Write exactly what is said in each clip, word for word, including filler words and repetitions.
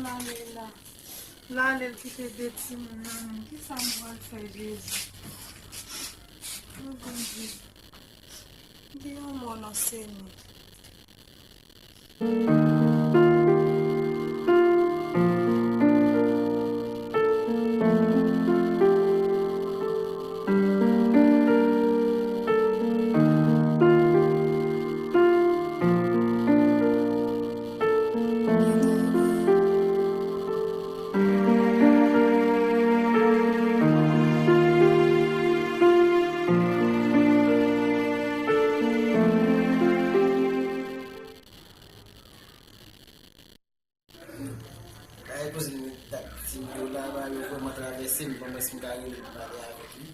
L ale la. L ale, l kite de timoun nan men m. Kisa m pral fè, Jezi? O Bondye. Gen yon mò nan se nou. Ay, kouzin mwen t ap di m yo la, ba yo vrèman travèse m, ban mwen si m ka rele m pale avèk li.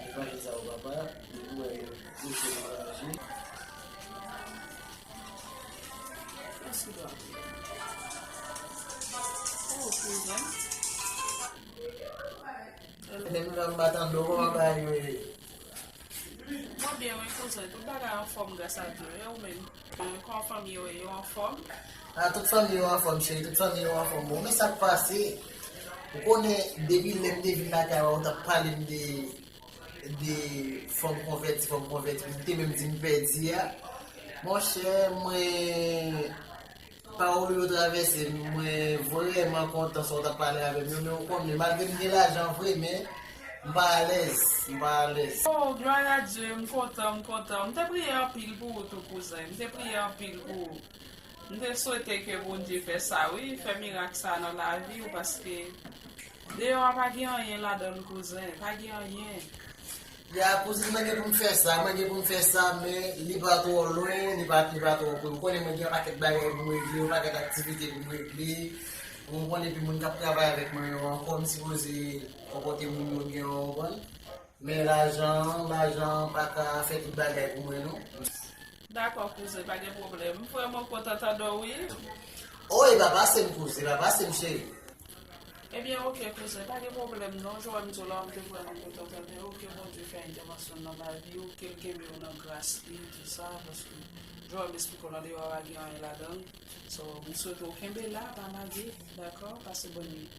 Levanjil sa yo, papa, depi w wè yo preche levanjil. Menm lè m pa tande w, kòman bagay yo ye? Mwen byen, wi, kouzen. Tout bagay anfòm, gras a Dye. E ou menm? E, kòman fanmi yo ye? Yo anfòm? A, tout fanmi yo anfòm, cheri. Tout fanmi yo anfòm. Bon, men sa k pase? Ou konnen, depi lè m te vin lakay ou, ou t ap pale m de, de fò m konvèti, fò m konvèti. Ou te menm di m pèdi a. Monchè, mwen, pawòl ou yo travèse m, mwen vrèman kontan sa w t ap pale avè m yo, men ou konnen, malgre m gen lajan vre, men m pa alèz, m pa alèz. Oh, glwa a Dye, m kontan, m kontan. M te priye anpil pou ou tou, kouzen. M te priye anpil pou ou. M te swete ke Bondye fè sa, wi, fè mirak sa nan lavi w, paske deyò a pa gen anyen ladan l, kouzen. Pa gen anyen. Ya, kouzin, mwen gen pou m fè sa, mwen gen pou m fè sa, men li pa twò lwen, li pa, li pa twò pre. Ou konnen mwen gen yon pakèt bagay pou m regle, yon pakèt aktivite pou m regle. Ou konnen epi moun k ap travay avèk mwen yo ankò, m sipoze konpòte moun yo byen, ou konprann? Men lajan, lajan pa ka fè tout bagay pou mwen, non. Dakò, kouzen, pa gen pwoblèm. M vrèman kontan tande w, wi. O, e pa pase m, kouzen, e pa pase m, cheri. Ebyen, oke, kouzen, pa gen pwoblèm, non. Jan w wè m di w la, m te vrèman kontan tande w. Ke Bondye fè entèvansyon l nan lavi w, ke l kenbe w nan gras li, tou sa, paske jan w wè m esplike w la, deyò a pa gen anyen ladan l. So, m swete w kenbe la, pa lage, dakò? Pase bòn nuit.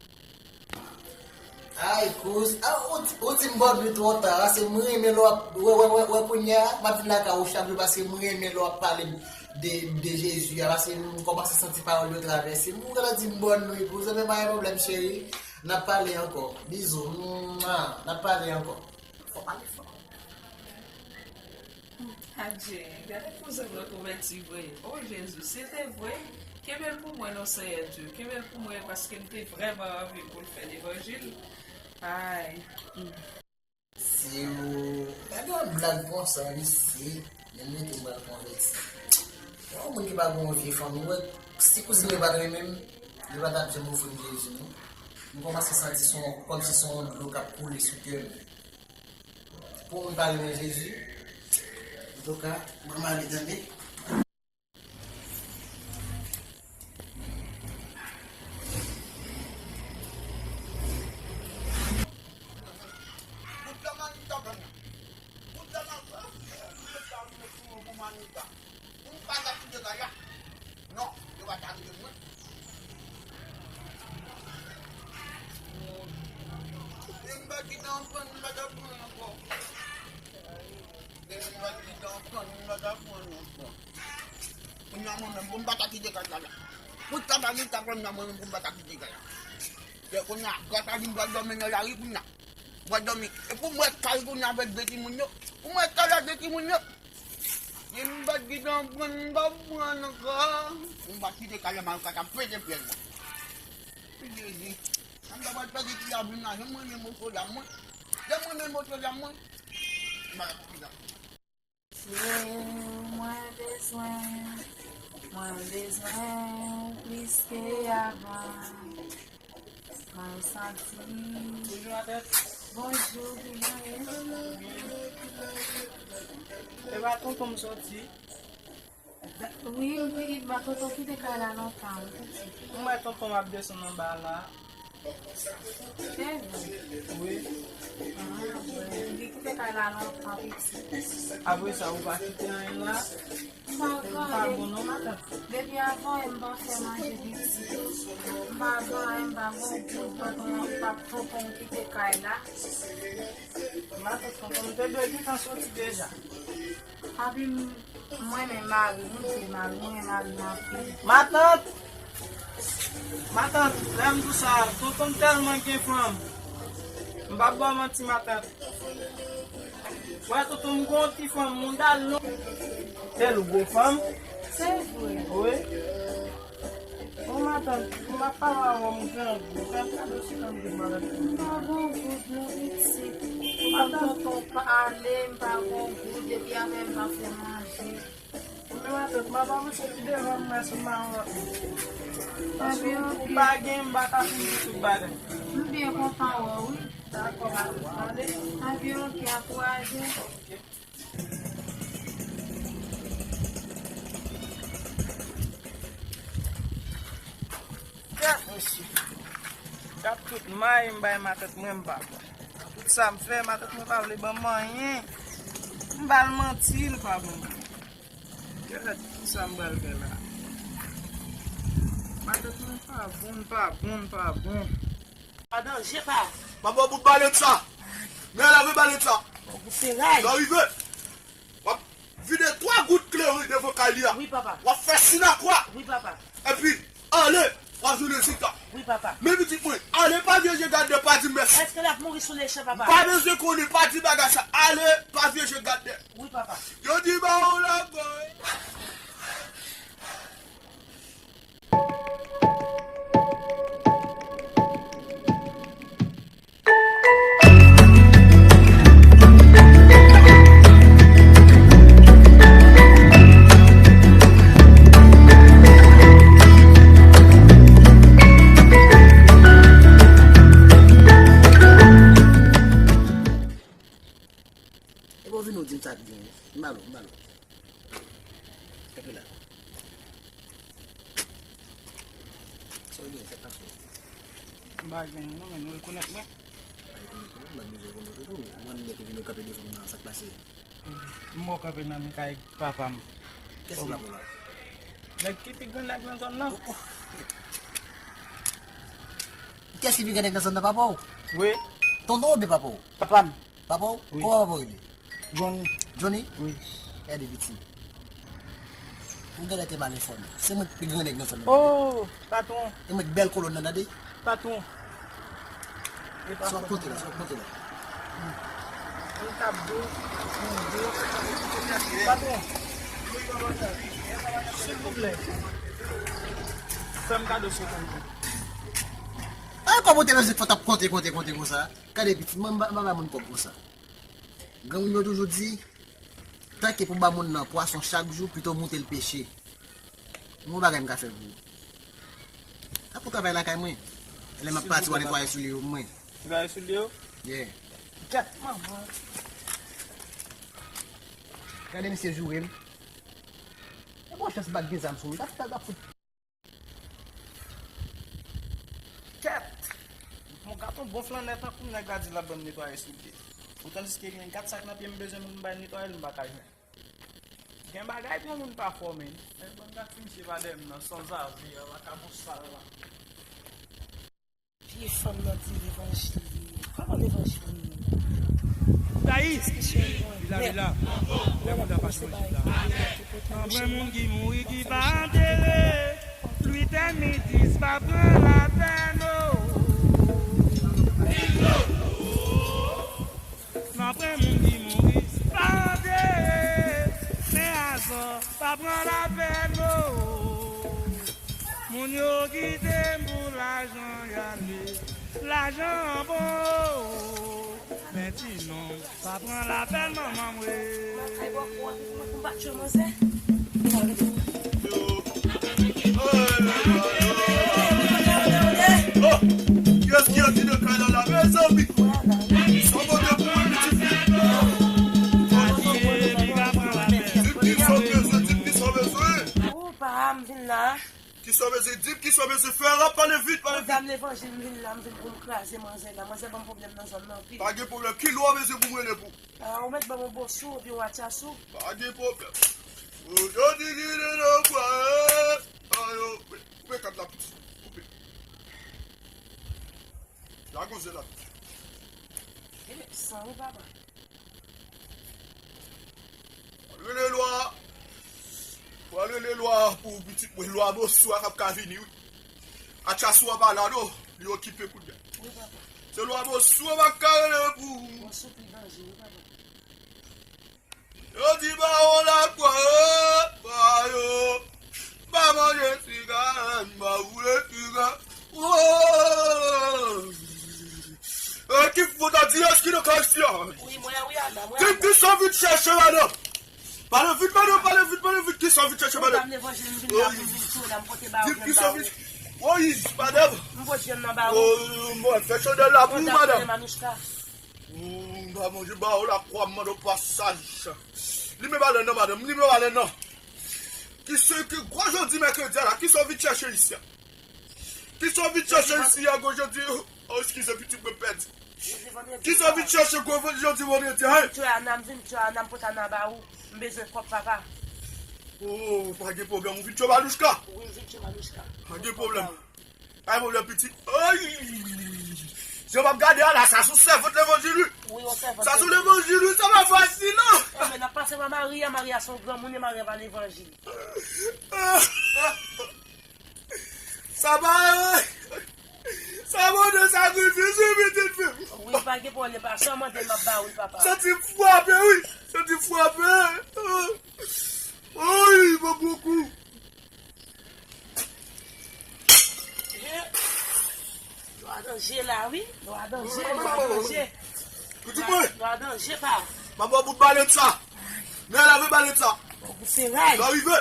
Ay, kouz. A, ou di, ou di m bòn nuit twò ta, paske m renmen lè w ap, wè, wè, wè, wè, kounye a, m ap vin lakay ou chak jou, paske m renmen lè w ap pale m de, de Jezi a, paske m kòmanse santi pawòl yo travèse m. Ou gentan di m bòn nuit, kouz, men pa gen pwoblèm, cheri. N ap pale ankò. Bizou. Mwa. N ap pale ankò. Fò pale fò. Adje, gade kouzen mwen konvèti vre. O Jezi, si se te vre, kenbe l pou mwen non, Seyè Dye. Kenbe l pou mwen, paske m te vrèman anvi pou l fè levanjil. Ay. Mm. Si ou gade yon blag konsa, mesye, men mete m pral konvèti. Yon moun ki pa gen yon vye fanmi, wè, si kouzin mwen pa t renmen m, li pa t ap janm ofri m Jezi, non. M kòmanse santi se yon, kòmsi se yon dlo k ap koule sou kè m. Pou moun pa renmen Jezi, antouka, mwen m ale tande. Pou m pa ta kite kay la. Non, yo pa ta kite mwen. E m pa kite anprann, m pa ta pran ankò. E m pa kite anprann, m pa ta pran ankò. Kounye a mwen menm, pou m pa ta kite kay la la. Pou sa pa gen sa, kounye a mwen menm, pou m pa ta kite kay la. Se kounye a, gras a Dye, m pral dòmi nan lari kounye a. Mwen dòmi. E pou mwen kay kounye avèk de timoun yo. Pou mwen kay avèk de timoun yo. E m pa t gentan pran, m pa pran ankò. M pa kite kay la, m al kaka pete pyès la. Jezi. Sa m ta pral pèdi ti la vin la, jan mwen renmen moto la mwen. Jan mwen renmen moto la mwen. M pa ka pran la. Dye, mwen bezwen, mwen bezwen ou plis ke avan. Mwen santi. Bonjou, ki jan ye? E pa tonton m soti. Wi, m te gen ba tonton kite kay la lontan, wi, pitit. M wè tonton ap desann anba la. Se vre? Wi. Ah, wi. Li kite kay la lontan, pitit. Apre sa, ou pa kite anyen la? M pa, m pa Bon, non, matant. Depi avan, m pa fè manje pitit. M pa gen anyen, m pa gen goud, m pa gen, m pa tonton kite kay la. Matant, tonton m te dwe gentan soti deja. Papi, m, mwen renmen mari m, m se mari, mwen renmen mari m anpil. Matant! Matant, lè m di w sa, tonton m tèlman gen fanm. M p ap ba w manti, matant. Wè, tonton m gon ti fanm, mouda l long. Tèl ou gon fanm? Se vre. Wi. Bon, matant, m ap pale avè w, m grangou. Fè m kado se kanm de malad. M pa gen goud non, pitit. Matant, tonton pa ale, m pa gen goud, depi avè m pa fè manje. Men matant, m ap avanse pi devan, m wè si m pa wè. Paske ou pa gen, m pa ka fin di tout bagay. M byen kontan wè w, wi. Dakò, matant, ale. Anpi, oke, ankouraje. Gad, mesye. Gad tout may m bay matant mwen, m pa bon. Tout sa m fè, matant mwen pa vle ban m anyen. M ba l manti, l pa bon. Gad ki sa m pral fè la. Matant mwen pa bon, pa bon, pa bon. Pa danje, pa. M ap ba w bout balèt sa. Men lave balèt sa. Bon, goute ray. Lè w rive, w ap vide twa gout kleren devan kay li a. Wi, papa. W ap fè sinakwa. Wi, papa. Epi, ale, w ap jwenn rezilta. Wi, papa. Men pitit mwen, ale pa vye je gade, pa di mèsi. Èske l ap mouri sou lechan, papa? M pa bezwen konnen, pa di bagay sa. Ale, pa vye je gade. Wi, papa. Yo di ba ou lagoy. Epi w vin ou di m sa k gen. M ba l ou, m ba l ou. Kanpe la. Sa w gen, sa k pase? M pa gen non, men nou rekonèt mwen. Pa rekonèt mwen, m pa bezwen rekonèt ou tou. Mwen nèg ki vin kanpe devan m nan, sa k pase? M wè w kanpe nan men kay papa m. Kiyès ki papa w la? Nèg ki pi gran nèg nan zòn nan. Oh, oh. Kiyès ki pi gran nèg nan zòn nan, papa w? Wi. Tonton w oubyen papa w? Papa m. Papa w? Wi. Kòman papa w rele? Johnny. Johnny? Wi. Gade piti. Ou genlè te mal enfòme. Se mwen ki pi gran nèg nan zòn nan. Oh, patwon. E mwen ki bèl kolòn nan, tande. Patwon. Sa w ap konte la, sa w ap konte la. Yon tab dou, yon dou. Patwon. Silvouplè. Fè m kado senkant goud. Ah, kòman w te bezwen fè w t ap konte, konte, konte konsa? Gade piti, mwen m pa, m pa bay moun kòb konsa. Granmoun yo toujou di, tanke pou ba moun nan pwason chak jou, pito moute l peche. Mwen yon bagay m ka fè pou ou. Sa pou travay lakay mwen. Lè m ap pati, w a netwaye soulye yo pou mwen. Netwaye soulye yo? Yeah. Gad manman. Gade misye joure m. E bon chans m pa t gen zam sou mwen. Gad sa l t ap fout. Kèt! Bon, gad yon bon flannè tankou m, nèg la di l ap ban m netwaye soulye. Pou tandiske gen kat sak nan pye m bezwen moun bay netwaye l, m pa ka jwenn. Gen bagay pou moun pa fò, men. Nèg ban m gad fin je pa dèyè m nan, sanzave, vakabon sal la. Vye fanm nan di levanjil. Kòman levanjil? Dayi, vila, vila. Lè moun nan pa chonje la. Nan pwen moun ki mouri, ki pa antere. Lwit ènmi dis pa pran lapèn, oh. Nan pwen moun ki mouri, pa antere. Men azò, pa pran lapèn, oh. Moun yo kite m pou lajan y ale. Lajan an bon, oh. Men ti non. Pa pran lapèn manman m we. Lakay bòkò a, pou m pa tchwe manzè. Oh, kiyès ki antre nan kay la la, mezanmi? Sa w pote pou mwen, pitit? Di m ki sa w bezwen, di m ki sa w bezwen. Ou pa m vin la. Kisa w bezwen di m? Kisa w bezwen fè? Rap, pale vit, pale vit. Dam levanjil, m vin la, m vin pou m kraze manzè la. Manzè ban m pwoblèm nan zòn nan anpil. Pa gen pwoblèm. Ki lwa w bezwen pou m rele pou? Ah, ou mèt ban m yon bosou, oubyen yon atchasou. Pa gen pwoblèm. Ou yo di ki de nan Poze la. San wi, papa. Rele lwa. Pral rele lwa pou pitit mwen. Lwa Bosou a k ap ka vini, wi. Atchasou an pa la, non. Li okipe kounye a. Wi, papa. Se lwa Bosou a pa ka rele pou. Bosou pi danje, wi, papa. Yo di ba yo lakwa, ba yo. Ba manje siga, ba boule siga. Oh! Eh, ki fout a di yès ki nan kay isi a? Wi, mwen, wi, Ana, mwen, Ana. Di m kisa w vin chèche, madanm? Pale vit, madanm, pale vit, pale vit. Kisa w vin chèche, madanm? Mwen levanjil, m vin la pou m vin tchou la, m pote ba yo. Di m kisa w vin chèche. Woy, madanm. M pote nan ba yo. Oh, mwen fè chandèl la pou ou, madanm. Manouchka. Ou pa manje ba ou lakwa, m mande w pasaj. Limen balèn nan, madanm, limen balèn nan. Ki se ki gwo jodi mèkredi a la, kisa w vin chèche isi a? Kisa w vin chèche isi a, gwo jodi? Oh, eskize, pitit mwen pèdi. Kisa w vin chèche gwo jodi vandredi a, hein? Tchou Ana, m vin tchou Ana, m pote Ana ba ou. M bezwen kòb, papa. Oh, pa gen pwoblèm, ou vin tchou Manouchka? Wi, m vin tchou Manouchka. Pa gen pwoblèm. Ay, mwen, pitit. Ay! Si w p ap gade a la, sa sou sèvant levanjil, wi. Wi, yon sèvant. Sa sou levanjil, wi, sa pa fasil, non. Enben, n ap pase pa Maria, Maria se yon granmoun, e Maria pa levanjil. Sa pa, sa bon de sakrifis, wi, pitit fi m. Wi, pa gen pwoblèm, pa sa mande m ap ba ou, papa. Santi m frape, wi. Santi m frape. Oy, mwen bokou. Lwa danje la, wi. Lwa danje, lwa danje. Pitit mwen. Lwa danje, pa. M ap ba w bout balèt sa. Men lave balèt sa. Bout feray. Lè w rive,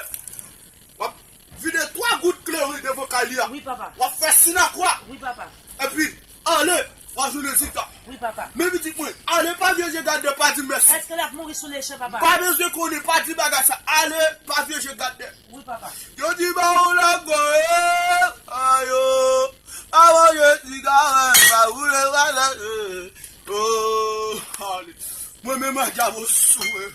w ap vide twa gout kleren devan kay li a. Wi, papa. W ap fè sinakwa. Wi, papa. Epi, ale, w a jwenn rezilta. Wi, papa. Men pitit mwen, ale pa vye je gade, pa di mèsi. Èske l ap mouri sou leche, papa? Pa bezwen konnen, pa di bagay sa. Ale, pa vye je gade. Wi, papa. Yo di ba ou lakwa, eh, ayo. Pa manje sigarèt, pa boule, pa manje. Oh, ale. Mwen menm a djab sou, eh.